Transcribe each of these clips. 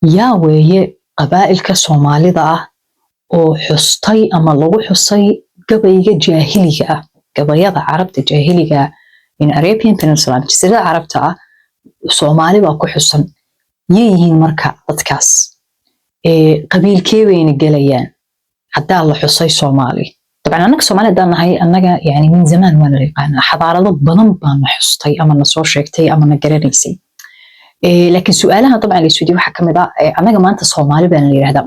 Yaa weeye qabaa'ilka Soomaalida ah oo xustay ama lagu xusay gabayga jaahiliga ah, gabayada Carabta jaahiliga in Arabian Peninsula, jasiirada Carabta ah, Soomaali baa ku xusan? Yay yihiin marka dadkaas? Qabiilkee bayna gelayaan haddaa la xusay Soomaali? Dabcan annaga Soomaali haddaan nahay, annaga yani min zamaan waana la yaqaanaa, xadaarado badan baa na xustay ama na soo sheegtay ama na garanaysay. Laakiin su-aalaha dabcan la isweydiye waxaa kamid ah, annaga maanta Soomaali baana la yidhahdaa,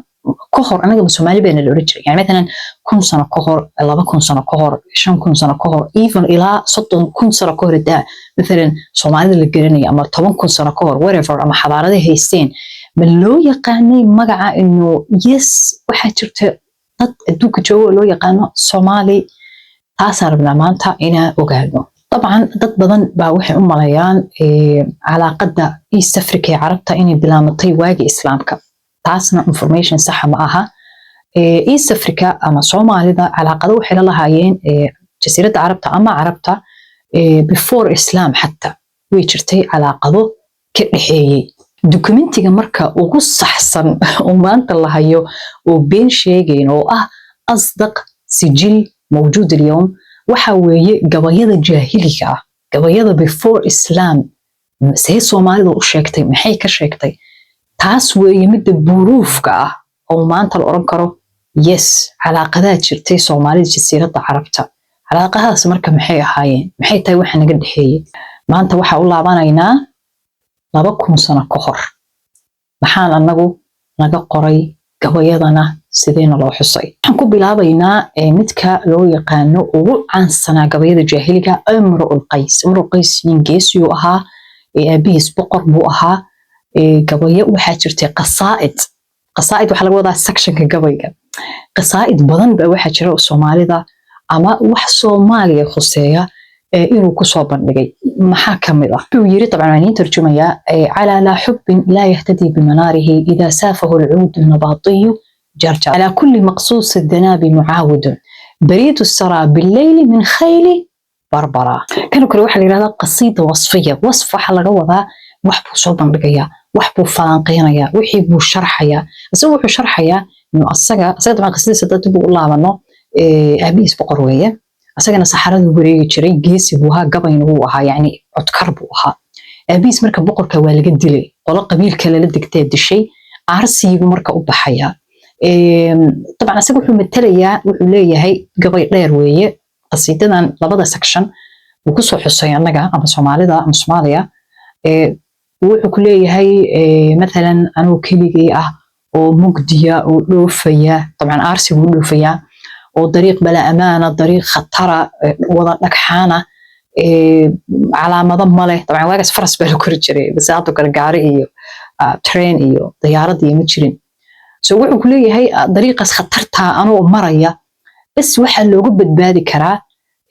ka hor annaga ma Soomaali baana la odhan jiray? Yani matalan 1000 sano ka hor, 2000 sano ka hor, 5000 sano ka hor, even ilaa 30,000 sano ka hor hadaa matalan Soomaalida la garanaya, ama 10,000 sano ka hor, whatever, ama xadaaraday haysteen, ma loo yaqaanay magaca inuu yes waxaa jirta dad adduunka jooga oo loo yaqaano Soomaali? Taasaan rabnaa maanta inaan ogaano. Dabcan dad badan baa waxay u maleeyaan calaaqada East Africa ee Carabta inay bilaamatay waagii Islaamka. Taasna information saxa ma aha. East Africa ama Soomaalida calaaqado waxay la lahaayeen jasiiradda Carabta ama Carabta before Islam, xataa way jirtay calaaqado ka dhexeeyey. Documentiga marka ugu saxsan oo maanta la hayo oo been sheegayn oo ah أصدق سجل موجود اليوم waxa weeye gabayada jaahiliga ah, gabayada before Islam. See Soomaalida u sheegtay? Maxay ka sheegtay? Taas weeye midda proofka ah oo maanta la oran karo, yes, calaaqadaa jirtay Soomaalida jasiiradda Carabta. Calaaqadahaas marka maxay ahaayeen? Maxay tahay waxa naga dhexeeyey? Maanta waxaa u laabanaynaa 2000 sano ka hor. Maxaan annagu naga qoray gabayadana? Sideena loo xusay? Waxaan ku bilaabaynaa midka loo yaqaano ugu caansanaa gabayada jaahiliga, Imru'ul Qays. Imru'ul Qays nin geesiyuu ahaa, aabihiis boqor buu ahaa. Gabayo waxaa jirtay qasaa'id. Qasaa'id waxaa laga wadaa sectionka gabayga. Qasaa'id badan baa waxaa jira oo Soomaalida ama wax Soomaaliya khuseeya inuu kusoo bandhigay. Maxaa ka mid ah? Wuxuu yiri, dabcan waan idiin tarjumayaa: على لا حب لا يهتدي بمناره إذا سافه العود النباطي جرجر، على كل مقصوص الذناب معاود، بريد السرى بالليل من خيل بربرة. Kanoo kale waxaa la yidhahdaa قصيدة وصفية. Wasf waxaa laga wadaa wax buu soo bandhigayaa, wax buu falanqeynayaa, wixii buu sharxayaa. Isaga wuxuu sharxayaa inuu asaga dabcan qasadiisa dad dib u laabano, aabihiis boqor weeye, asagana saxaradu wareegi jiray, geesi buu ahaa, gabayna wuu ahaa, yacni codkar buu ahaa. Aabihiis marka boqorka waa laga dilay, qolo qabiilka lala degtee dishay, aarsigiibu marka u baxayaa. Dabcan asaga wuxuu matalayaa, wuxuu leeyahay, gabay dheer weeye qasiidadan, labada section wuu kusoo xusay annaga ama Soomaalida ama Soomaaliya. Wuxuu ku leeyahay mathalan anuu keligay ah oo mugdiya oo dhoofaya, dabcan aarsigu u dhoofayaa, oo dariiq bala amaana, dariiq khatara, wada dhagxaana, calaamado male. Dabcan waagaas faras baa la kori jiray, base hadda kale gaari iyo train iyo diyaarad iyo ma jirin. So wuxuu ku leeyahay dariiqaas khatartaa anoo maraya, bas waxaa looga badbaadi karaa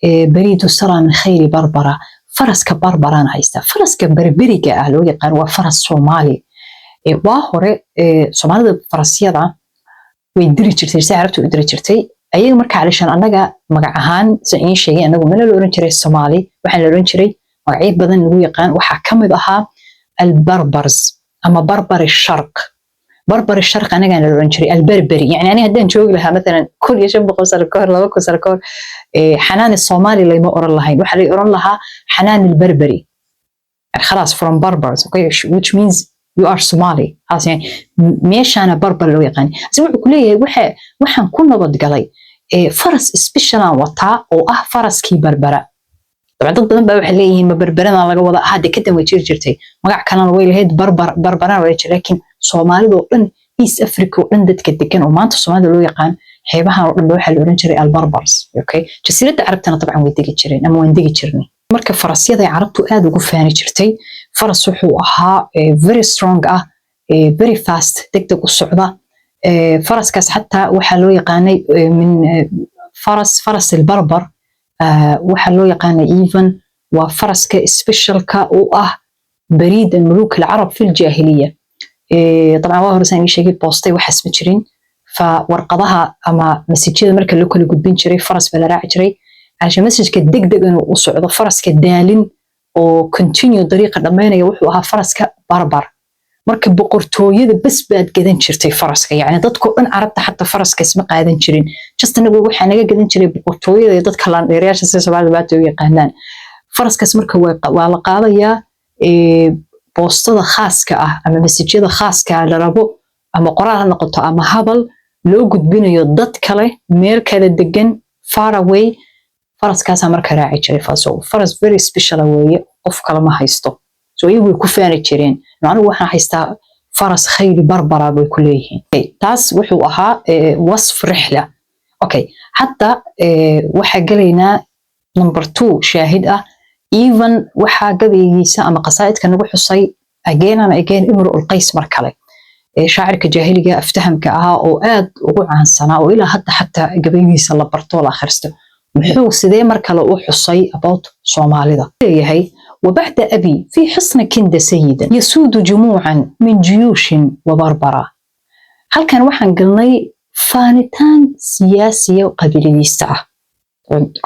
بريد السرى من خيل بربرة, faraska Barbaraan haysta. Faraska Berberiga ah loo yaqaan waa faras Soomaali. Waa hore Soomaalida farasyada way diri jirtay si Carabta u diri jirtay ayaga. Marka calishaan annaga magac ahaan, sida iin sheegay, annagu mana la oran jiray Soomaali, waxaan la oran jiray magacyo badan lagu yaqaan. Waxaa ka mid ahaa albarbars ama بربر الشرق. بربر الشرق anagaan la oran jiray, البربري. Yani ani haddaan joogi lahaa matalan 1500 sano ka hor, 2000 sano ka hor, Xanaan Soomaali layma oran lahayn, waxaa lay oran lahaa Xanaan البربري, خلاص, from Barbars, okay, which means you are Somali. خلاص, yani meeshaana Barbar loo yaqaan. Ase wuxuu ku leeyahay waxaan ku nabadgalay faras special aan wataa oo ah faraskii Barbara. Dabcan dad badan baa waxay leeyihiin, ma Berberadan laga wada ahaa? Dekadan way jiri jirtay, magac kalena way lahayd, Barbar, Barbarana way jiri, laakiin Soomaalida oo dhan, East Africa oo dhan, dadka degan oo maanta Soomaalida loo yaqaan, xeebahan oo dhan ba waxaa la oran jiray albarbars, okay. Jasiiradda Carabtana dabcan way degi jireen ama waan degi jirnay. Marka farasyada Carabtu aad ugu faani jirtay. Faras wuxuu ahaa very strong ah, very fast, degdeg u socda. Faraskaas xataa waxaa loo yaqaanay min faras فرس البربر, waxaa loo yaqaanay even waa faraska specialka u ah بريد الملوك العرب في الجاهلية. طبعا waa hore saan ii sheegay, boostay waxaas ma jirin, fa warqadaha ama messageyada marka loo kala gudbin jiray faras baa la raaci jiray, calasha messageka degdeg inuu u socdo, faraska daalin oo continue dariiqa dhammaynaya wuxuu ahaa faraska Barbar. Marka boqortooyada bes baad gadan jirtay faraska. Yani dadkoo dhan Carabta xataa faraska isma qaadan jirin. Just anagu waxaa naga gadan jiray boqortooyada iyo dadka laandheerayaasha, sida Soomaalida maanta u yaqaanaan. Faraskaas marka waa la qaadayaa, boostada khaaska ah ama message-yada khaaska ah la rabo, ama qoraal ha noqoto ama hadal loo gudbinayo dad kale meel kale degan, far away, faraskaasaa marka raaci jiray. So faras very special weeye, qof kale ma haysto. So iyagu way ku faani jireen, "Anigu waxaan haystaa faras khayli barbara," bay ku leeyihiin. Taas wuxuu ahaa wasf rixla. Okay, hadda waxaa gelaynaa number two, shaahid ah. Even waxaa gabaygiisa ama qasaa'idka nagu xusay again and again Imru Ulqays mar kale, shaacirka jaahiliga aftahamka ahaa oo aad ugu caansanaa oo ilaa hadda xataa gabaygiisa la barto, la akhristo. Muxuu sidee mar kale u xusay about Soomaalida? Leeyahay: وبعد أبي في حصن كند سيدا يسود جموعا من جيوش وبربرة. Halkan waxaan galnay faanitaan siyaasiya qabiiladiista ah.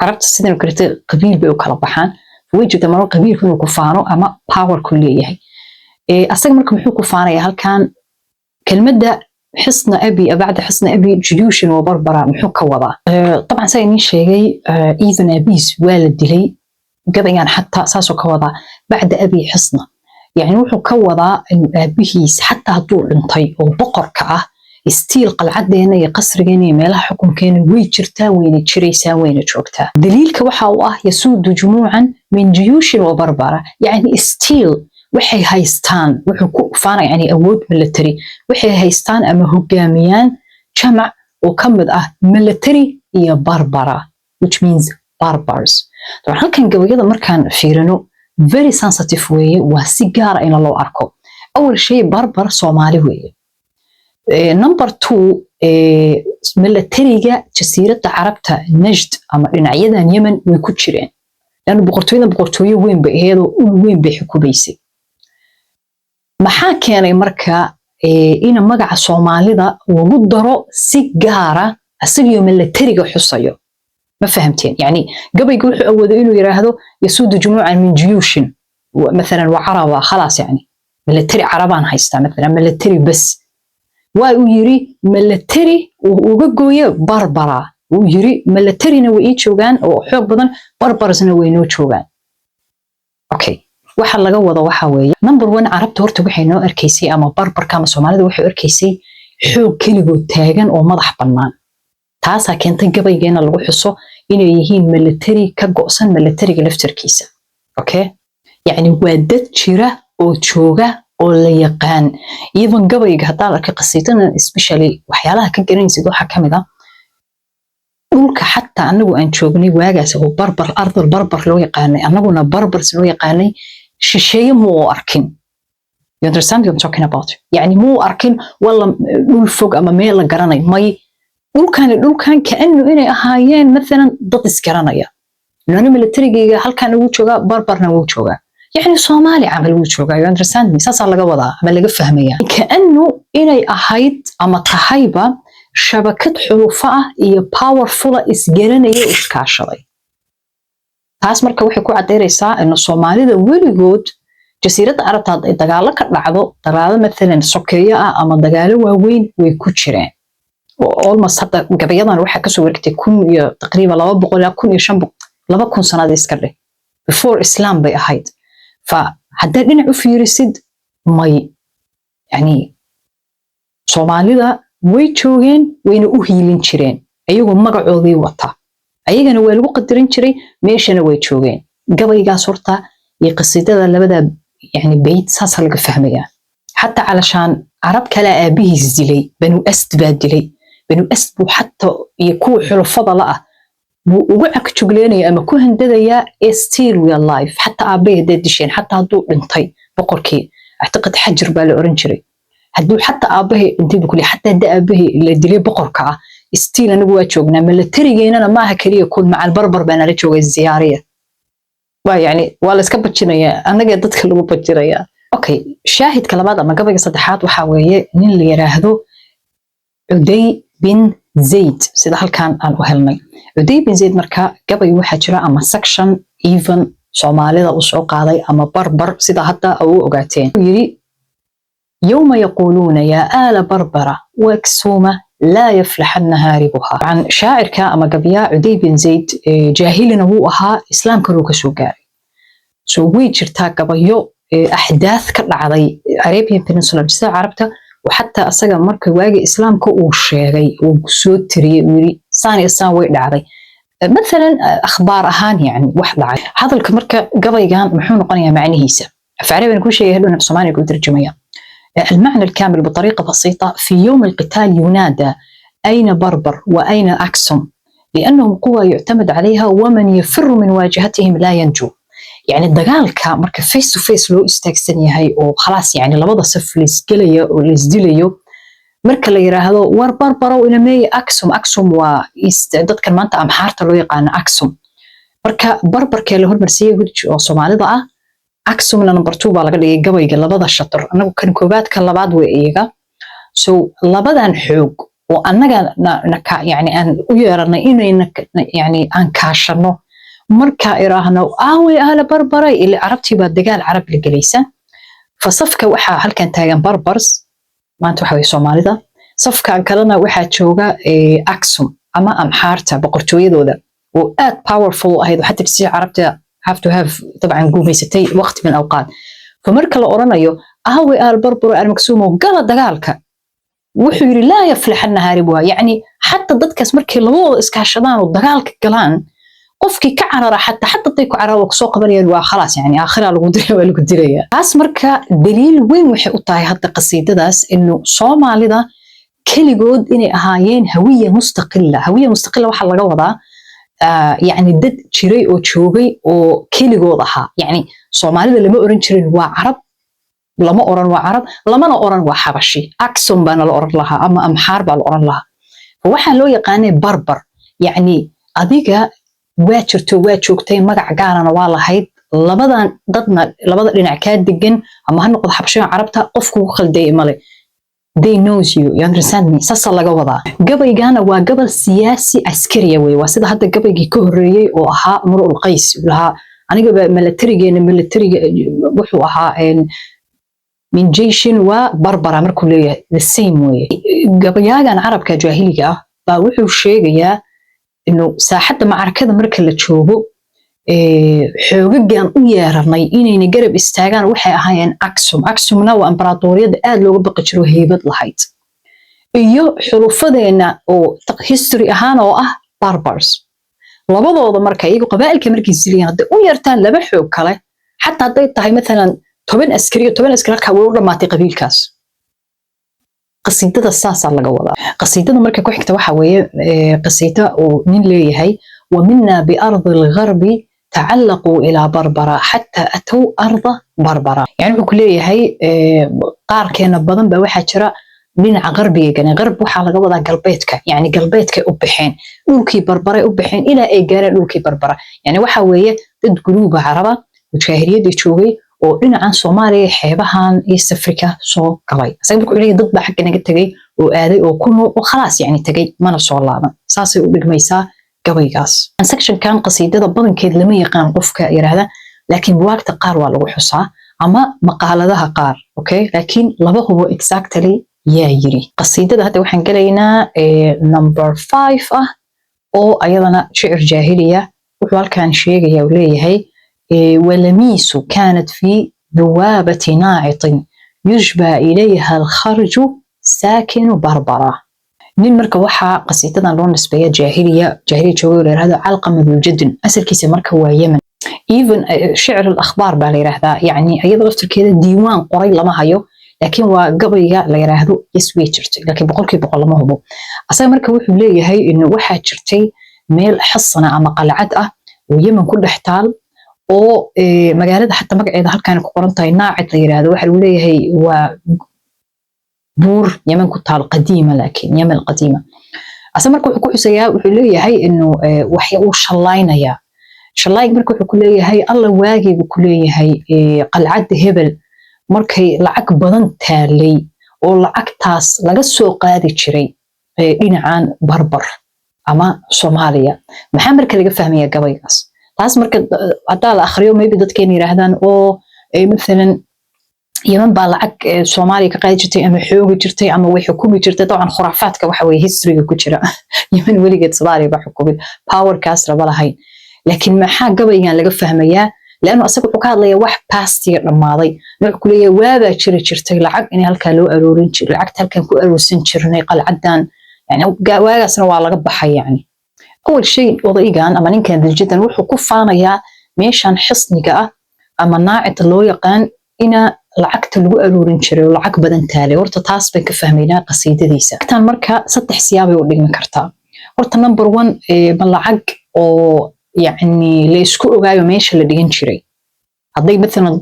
Carabta sidan karta qabiil bay u kala baxaan. Way jirta marar qabiilku inuu ku faano ama power ku leeyahay. Asaga marka muxuu ku faanaya halkan? Kelmadda حصن أبي، بعد حصن أبي جيوش وبربرة، muxuu ka wadaa? Dabcan saa iniin sheegay, even aabihiis waa la dilay. Gabaygan xataa saasuu ka wadaa بعد أبي حصن. Yani wuxuu ka wadaa inuu aabihiis xataa hadduu dhintay oo boqorka ah, still qalcadeena iyo qasrigeena iyo meelaha xukunkeena way jirtaa, wayna jiraysaa, wayna joogtaa. Daliilka waxa uu ah يسود جموعا من جيوش وبربرة, yani still waxay haystaan, wuxuu ku faanaya, yani awood military waxay haystaan ama hogaamiyaan jamac oo ka mid ah military iyo barbara, which means barbars. Dabcan halkan gabayada markaan fiirino, very sensitive weeye, waa si gaara in loo arko. أول shay, barbar Soomaali weeye. Number two, militariga Jasiiradda Carabta, Najd ama dhinacyadan Yemen way ku jireen, لأن boqortooyada boqortooyo weyn bay ahayd oo ul weyn bay xukumaysay. Maxaa keenay marka ina magaca Soomaalida lagu daro si gaara isagiyo militariga xusayo? Ma fahamteen? Yani gabayga wuxuu awooday inuu yiraahdo يسود جموعا من جيوش مثلا وعربة, خلاص, yani military Carabaan haystaa مثلا, military bas. Waa uu yiri military uu uga gooye barbara. Uu yiri militarina way ii joogaan oo xoog badan, barbarsna way noo joogaan. Okay, waxa laga wado waxa weeye, number one, Carabta horta waxay noo arkaysay, ama barbarka ama Soomaalida waxay arkaysay, xoog keligood taagan oo madax bannaan. Taasaa keentay gabaygeena lagu xuso inay yihiin military ka go'san militariga laftarkiisa. Okay, yacni waa dad jira oo jooga oo la yaqaan. Even gabayga haddaan arkay, qasiidadan especially, waxyaalaha ka garanaysid waxaa ka mid ah dhulka xataa anagu aan joognay waagaas oo barbar, ardal barbar loo yaqaanay, annaguna barbars loo yaqaanay, shisheeye muu arkin. You understand what I'm talking about? Yani muu arkin wala dhul fog ama meel la garanayo. May, dhulkani dhulkan kaanu inay ahaayeen mathalan dad isgaranaya. Lana militarigayga halkan wuu joogaa, barbarna wuu joogaa, yani Soomaali camal wuu joogaa. You understand me? Saasaa laga wadaa ama laga fahmaya kaanu inay ahayd ama tahayba shabakad xulufo ah iyo powerful ah, isgaranaya oo iskaashaday. Taas marka waxay ku caddaynaysaa in Soomaalida weligood Jasiiradda Carabta hadday dagaalo ka dhacdo, dagaalo mathalan sokeeyo ah ama dagaalo waaweyn, way ku jireen. Almost hadda gabayadan waxaa kasoo wareegtay kun iyo taqriiban 200 ilaa 1500, 2000 sanad iska dheh, before Islam bay ahayd. Fa haddaad dhinac u fiirisid, may, yani Soomaalida way joogeen, wayna u hiilin jireen ayagoo magacoodii wata. Ayagana waa lagu qadarin jiray, meeshana way joogeen. Gabaygaas horta iyo qasiidada labada yani beyt saasaa laga fahmayaa. Xataa calashaan Carab kalaa aabihiis dilay, Banu Asd baa dilay. Banu Asd buu xataa iyo kuwa xulufada la ah buu ugu cagjugleenaya ama ku handadayaa, "Still we are alive, xataa aabbahay haddaad disheen, xataa hadduu dhintay boqorkii." Actiqad Xajir baa la oran jiray. Hadduu xataa aabbahay dhintay buu kuleeyahay, xataa haddii aabbahay la dilay boqorka ah, still anigu waa joognaa. Milatarigeennana maaha keliya kun, macal barbar baa nala joogay ziyaariya. Waa yani waa la iska bajinayaa, annaga dadka lagu bajinayaa. Okay, shaahidka labaad ama gabayga saddexaad waxaa weeye nin la yiraahdo Cuday bin Zayd, sida halkan aan u helnay. Cuday bin Zayd marka gabay waxaa jira ama section even Soomaalida uu soo qaaday ama barbar, sida hadda u ogaateen. Yiri يوم يقولون يا آل بربرة وأكسومة لا يفلحن هاربها. Can shaacirka ama gabyaa Cuday bin Zayd, jaahilina wuu ahaa, islaamkana uu kasoo gaaray. So way jirtaa gabayo axdaaf ka dhacday Arabian Peninsula, jasiirada Carabta, oo xataa asaga marka waagi islaamka uu sheegay, uu soo tiriyey, uu yiri saan iyo saan way dhacday, مثلا akhbaar ahaan, yani wax dhacay. Hadalka marka gabaygan muxuu noqonayaa macnihiisa? Af carabi ku sheegay, hadhowna af Soomaaliga ku tarjumaya. المعنى الكامل بطريقة بسيطة: في يوم القتال ينادى أين بربر وأين أكسوم، لأنهم قوة يعتمد عليها، ومن يفر من واجهتهم لا ينجو. Yani dagaalka marka face to face loo istaagsan yahay oo khalaas, yani labada saf laisgelayo oo laisdilayo, marka la yiraahdo war Barbarow inameeye Aksum. Aksum waa dadkan maanta Amxaarta loo yaqaano Aksum. Marka Barbarkee la hormarsiiyey oo Soomaalida ah, Aksumna number 2 baa laga dhigay gabayga labada shatar. Anagu kan koobaad, kan labaad way iyaga. So labadan xoog oo annaga yani aan u yeeranay inayna yani aan kaashano, marka iraahno aaway aala Barbaray, ila Carabtii baa dagaal Carab la gelaysa. Fa safka waxaa halkan taagan Barbars, maanta waxa way Soomaalida. Safkan kalena waxaa jooga Aksum ama Amxaarta boqortooyadooda oo aad powerful ahayd, oo xataa si Carabta have to have dabcan guumaysatay waqti min awqaat. Famarka la oranayo aaway aal Barbaro al Maksuumo, gala dagaalka, wuxuu yidhi لا يفلحن هاربها. Yacni xataa dadkaas markay labadooda iskaashadaan oo dagaalka galaan, qofkii ka carara, xataa haday ku carara, waa kusoo qabanayaan, waa khalaas, yani aakhira lagu dilaya, waa lagu dilaya. Taas marka daliil weyn waxay u tahay hadda qasiidadaas inuu Soomaalida keligood inay ahaayeen هوية مستقلة. هوية مستقلة waxaa laga wadaa yani dad jiray oo joogay oo keligood ahaa. Yani Soomaalida lama oran jirin waa Carab, lama oran waa Carab, lamana oran waa Xabashi. Aksum baana la oran lahaa ama Amxaar baa la oran lahaa. Waxaa loo yaqaanay Barbar. Yacni adiga waa jirto, waa joogtay, magac gaarana waa lahayd. Labadan dadna labada dhinac kaa degan, ama ha noqdo Xabashiga, Carabta, qof kugu khaldaya male. They knows you, you understand me? Saasaa laga wadaa. Gabaygana waa gabal siyaasi caskariya wey. Waa sida hadda gabaygii ka horreeyey oo ahaa Murul Qays lahaa anigaba milatarigeena, milatariga wuxuu ahaa من جيش وبربرة markuu leeyahay, the same weye. Gabayaagan Carabka jaahiliga ah baa wuxuu sheegayaa inuu saaxadda macrakada marka la joogo, xoogagan u yeeranay inayna garab istaagaan waxay ahaayeen Aksum. Aksumna waa imbaraadooriyadda aad looga baqi jiro, heybad lahayd, iyo xulufadeena oo history ahaan oo ah Barbars. Labadooda marka iyagu qabaa'ilka markay silayaan, hadday u yeertaan laba xoog kale, xataa hadday tahay mathalan 10 askari iyo 10 askari, halkaa way u dhammaatay qabiilkaas. Qasiidada saasaa laga wadaa. Qasiidada marka ku xigta waxa weeye qasiida uu nin leeyahay: ومنا بأرض الغرب تعلقوا إلى بربرة حتى أتوا أرض بربرة. Yani wuxuu ku leeyahay qaarkeena badan baa waxaa jira dhinaca qarbiga galeen. Qarb waxaa laga wadaa galbeedka, yani galbeedkay u baxeen, dhulkii Barbaray u baxeen ilaa ay gaareen dhulkii Barbara. Yani waxa weeye dad guruuba Caraba oo jaahiliyadii joogay oo dhinacan Soomaaliya, xeebahan East Africa soo galay. Isaga markuu leeyahay dad baa xagga naga tegay oo aaday oo ku nool oo khalaas, yani tegay, mana soo laaban, saasay u dhigmaysaa gabaygaas. Sectionkan qasiidada badankeed lama yaqaan qofka yiraahda, laakiin buwaagta qaar waa lagu xusaa ama maqaaladaha qaar, okay, laakiin laba hubo exactly yaa yiri. Qasiidada hadda waxaan gelaynaa number 5 ah oo ayadana shicir jaahiliya. Wuxuu halkan sheegaya uu leeyahay: ولميس كانت في ذوابة ناعط يجبى إليها الخرج ساكن بربرة. Nin marka waxaa qasiidadan loo nisbeeya jaahiliya, jaahiliya joogay, la yirahdo Calqama Duljadun. Asalkiisa marka waa Yemen. Even shicr al-akhbaar baa la yiraahdaa, yacni iyada laftirkeeda diiwaan qoray lama hayo, laakiin waa gabayga la yiraahdo yes, way jirtay, laakiin 100% lama hubo. Asaga marka wuxuu leeyahay in waxaa jirtay meel xasana ama qalcad ah oo Yemen ku dhex taal oo magaalada xataa magaceeda halkaan ku qoran tahay, Naacid la yiraahdo. Waxaa lagu leeyahay waa buur Yemen ku taal, qadiima, laakiin Yemen qadiima. Asa marka wuxuu ku xusayaa, wuxuu leeyahay inuu wax uu shallaynayaa. Shallaay marka wuxuu ku leeyahay alla waagiibu ku leeyahay qalcadda hebel markay lacag badan taalay oo lacagtaas laga soo qaadi jiray dhinacan Barbar ama Soomaaliya. Maxaa marka laga fahmayaa gabaygaas? Taas marka haddaa la akhriyo, maybe dadkeena yiraahdaan oo mathalan Yemen baa lacag Soomaaliya ka qaadi jirtay ama xoogi jirtay ama way xukumi jirtay. Dabcan khuraafaadka waxa weye historyga ku jira. Yemen weligeed Soomaaliya ba xukumin, powerkaas lama lahayn. Laakiin maxaa gabaygan laga fahmayaa? Laannu asaga wuxuu ka hadlayaa wax pastiga dhammaaday. Wuxuu ku leeyahay waabaa jiri jirtay lacag in halkaa loo aroorin jiray, lacagta halkan ku aroorsan jirnay qalcadan, yani waagaasna waa laga baxay. Yani awal shay, odaygan ama ninkan Diljadan wuxuu ku faanayaa meeshan xisniga ah ama Naacita loo yaqaan ina lacagta lagu aroorin jiray oo lacag badan taalay. Horta taas baan ka fahmaynaa qasiidadiisa. Lacagtan marka saddex siyaabay u dhigmi kartaa. Horta number one, ma lacag oo yacni la isku ogaayo meesha la dhigan jiray. Hadday mathalan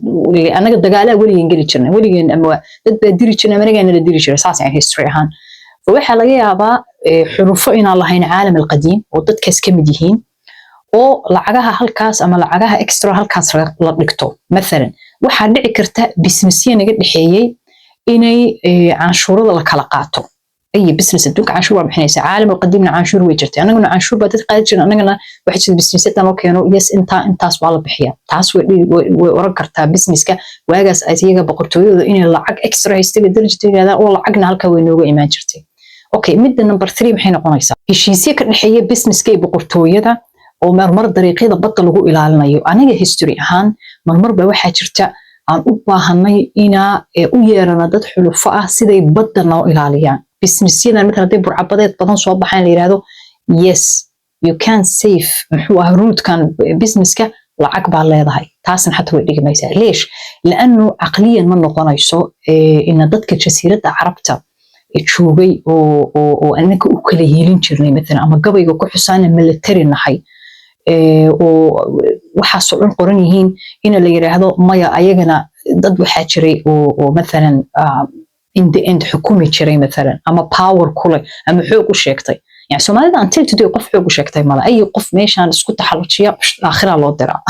anaga dagaalaa weligeen geli jirnay, weligeen ama dad baa diri jirnay ama anagaana la diri jiray, saas yani history ahaan. Waxaa laga yaabaa xurufo inaan lahayn caalam alqadiim oo dadkaas ka mid yihiin oo lacagaha halkaas ama lacagaha extra halkaas la dhigto. Mathalan waxaa dhici karta businessya naga dhexeeyey inay canshuurada la kala qaato. Ay business adduunka canshuur waa bixinaysa. Caalam alqadiimna canshuur way jirtay, annaguna canshuur baa dad qaadi jirna, annagana waxay jirta businessyadan loo keeno. Yes, intaa intaas waa la bixiya. Taas way oran kartaa businesska waagaas iyaga boqortooyadooda inay lacag extra haystay bay dari jirtay, yidhahdaan oo lacagna halkaa way nooga imaan jirtay. Okay, midda number three maxay noqonaysaa? Heshiisyo ka dhexeeya businesska iyo boqortooyada oo marmar dariiqyada badda lagu ilaalinayo. Aniga history ahaan marmar ba waxaa jirta aan u baahanay inaa u yeerano dad xulufo ah siday badda noo ilaaliyaan. Businessyadan marka hadday burcabadeed badan soo baxaan, la yidhaahdo, "Yes, you can save," muxuu ah, routekan businesska lacag baa leedahay. Taasna xataa way dhigmaysaa. Leesh? Laanu caqliyan ma noqonayso ina dadka Jasiiradda Carabta joogay oo anaka u kala hiilin jirnay maalan ama gabayga ku xusaana military nahay oo waxaasoo dhan qoran yihiin, ina la yidhaahdo maya, ayagana dad waxaa jiray oo mathalan in the end xukumi jiray mathalan ama power kule ama xoog u sheegtay. Yani Soomaalida until today qof xoog u sheegtay mala. Ay qof meeshaan isku taxallujiya aakhira loo diraa.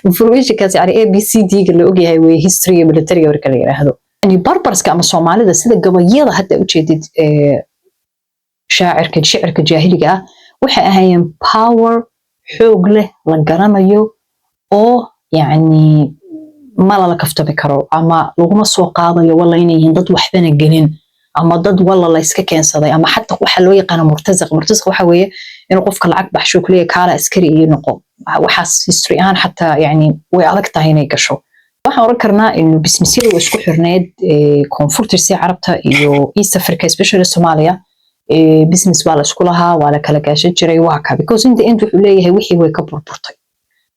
Informationkaas yani A B C D ga la ogyahay wey history militariga marka la yidhaahdo. Yani Barbarska ama Soomaalida sida gabayada hadda ujeedid, shaacirka shicirka jaahiliga ah, waxay ahaayeen power xoog leh la garanayo oo yacni ma lala kaftami karo ama laguma soo qaadayo walla inay yihiin dad waxbana gelin ama dad walla la iska keensaday ama xataa waxa loo yaqaano murtazaq. Murtazaq waxa weeye inuu qofka lacag baxsho kuleeya kaala askari iyo noqo. Waxaas history ahaan xataa yani way adag tahay inay gasho. Waxaan oran karnaa in businessyada waa isku xirneyd koonfurta si Carabta iyo East Africa, especially Somalia. Business baa la isku lahaa, waa la kala gaashan jiray. Waa ka because in the end wuxuu leeyahay wixii way ka burburtay.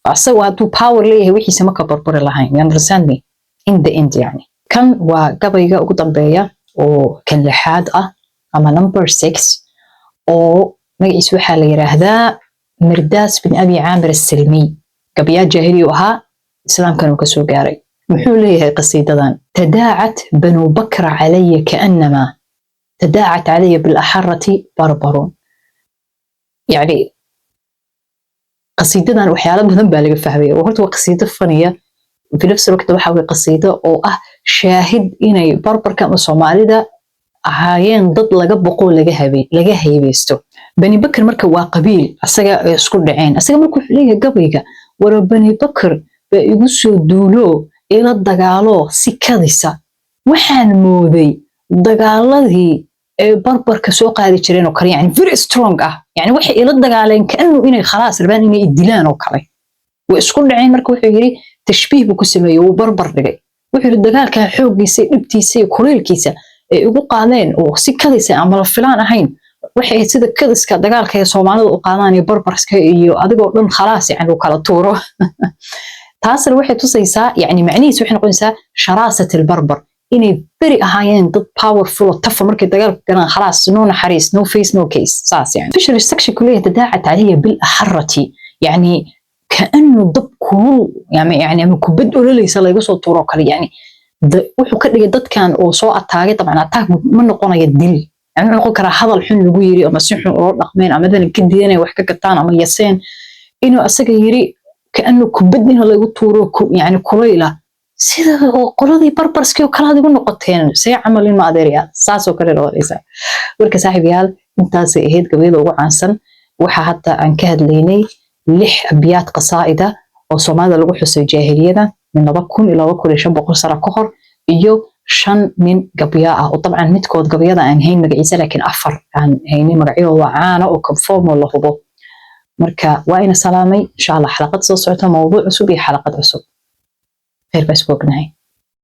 Asagu hadduu power leeyahay wixiisa ma ka burburi lahayn. You understand me? In the end yani kan waa gabayga ugu dambeeya oo kan lixaad ah ama number six, oo magaciisa waxaa la yiraahdaa Mirdaas bin Abi Caamir Asilmiy. Gabayaa jaahili u ahaa, islaamkan uu kasoo gaaray. Muxuu leeyahay qasiidadan? "تداعت بنو بكر علي كأنما تداعت علي بالأحرة بربر." Yani qasiidadan waxyaalo badan baa laga fahmaya. Horta waa qasiido faniya, في نفس الوقت waxa way qasiido oo ah shaahid inay Barbarka ama Soomaalida ahaayeen dad laga boqo, laga haybeysto. Bani Bakr marka waa qabiil asaga ay isku dhaceen. Asaga marka wuxuu leeyahay gabayga, wara Bani Bakr baa igu soo duulo, ila dagaalo si kadisa. Waxaan mooday dagaaladii ee Barbarka soo qaadi jireen oo kale, yani very strong ah. Yani waxay ila dagaaleen kaanu inay khalaas rabaan inay dilaan oo kale. Way isku dhaceen. Marka wuxuu yidhi, tashbiih buu ku sameeyey, wuu barbar dhigay. Wuxuu yidhi dagaalkaa xooggiisa, dhibtiisa iyo kuleylkiisa ay igu qaadeen oo si kadisa ama la filaan ahayn waxay ahayd sida kadiska dagaalka ee Soomaalida u qaadaan iyo Barbarska iyo adigoo dhan khalaas yani uu kala tuuro. Taasna waxay tusaysaa, yani macnihiis waxay noqonaysaa شراسة البربر, inay beri ahaayeen dad powerful oo tafa markay dagaalka galaan, khalaas, no naxariis, no face, no case, saas. Yani especially section kuleeyahay "تداعت علي بالأحرة", yani kaanu dab kulul yani ama kubad ololaysa layga soo tuuro kale. Yani wuxuu ka dhigay dadkan oo soo ataagay. Dabcan attack ma noqonayo dil, yani wuxuu noqon karaa hadal xun lagu yiri ama si xun ula dhaqmeen ama madalan ka diidanay wax ka gataan ama yaseen, inuu asaga yiri kaanu kubad in lagu tuuro, yani kulayla sida oo qoladii Barbarskii oo kale aad igu noqoteen see camal in ma adeeryaal, saasoo kale noqonaysa. Marka saaxiibayaal, intaasay ahayd gabayada ugu caansan. Waxaa hadda aan ka hadlaynay lix abiyaad qasaa'ida oo Soomaalida lagu xusay jaahiliyada min 2000 ilaa 2500 sano ka hor. Iyo shan nin gabyaa ah oo dabcan midkood gabyada aan hayn magaciisa, laakiin afar aan haynin magacyadooda caana oo confirm oo la hubo. Marka waa ina salaamay. Insha Allah xalaqad soo socota, mawduuc cusub iyo xalaqad cusub. Khayr baa isku ognahay.